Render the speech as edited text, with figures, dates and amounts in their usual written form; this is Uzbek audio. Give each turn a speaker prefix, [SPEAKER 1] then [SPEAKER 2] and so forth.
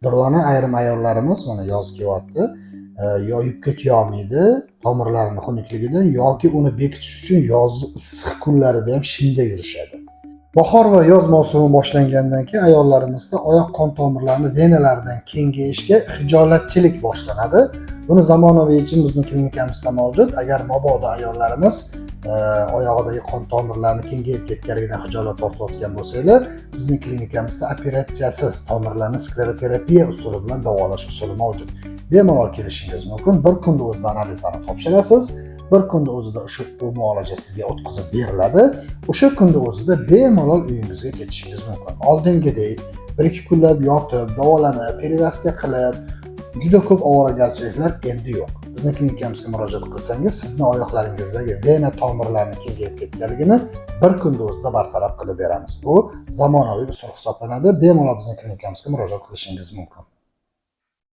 [SPEAKER 1] Durdona, ayrim ayollarimiz mana yoz kelyapti, yo yubka kiyolmaydi tomirlarini xunukligidan yoki uni bekitish uchun yozni issiq kunlarida ham shimda yurishadi. Bahor va yoz mavsumi boshlangandan keyin ayollarimizda oyoq qon tomirlarini venalaridan kengayishga hijolatchilik boshlanadi. Buni zamonaviy yechim bizni klinikamizda mavjud. Agar mabodo ayollarimiz oyog'idagi qon tomirlarini kengayib ketganligidan hijolat tortayotgan bo'lsanglar, bizni klinikamizda operatsiyasiz tomirlarni skleroterapiya usuli bilan davolash usuli mavjud. Bemalol kelishingiz mumkin. Bir kunda o'zida analizlarni topshirasiz, bir kunda o'zida o'sha bu muolaja sizga o'tkazib beriladi. O'sha kunda o'zida bemalol uyingizga ketishingiz mumkin. Oldingidek 1-2 kunlab yotib, davolanib, перевязка qilib, juda ko'p ovoragarchiliklar endi yo'q. Bizni klinikamizga murojaat qilsangiz, sizni oyoqlaringizdagi vena tomirlarini kengayib ketganligini bir kunda o'zida bartaraf qilib beramiz. Bu zamonaviy usul hisoblanadi. Bemalol bizni klinikamizga murojaat qilishingiz mumkin.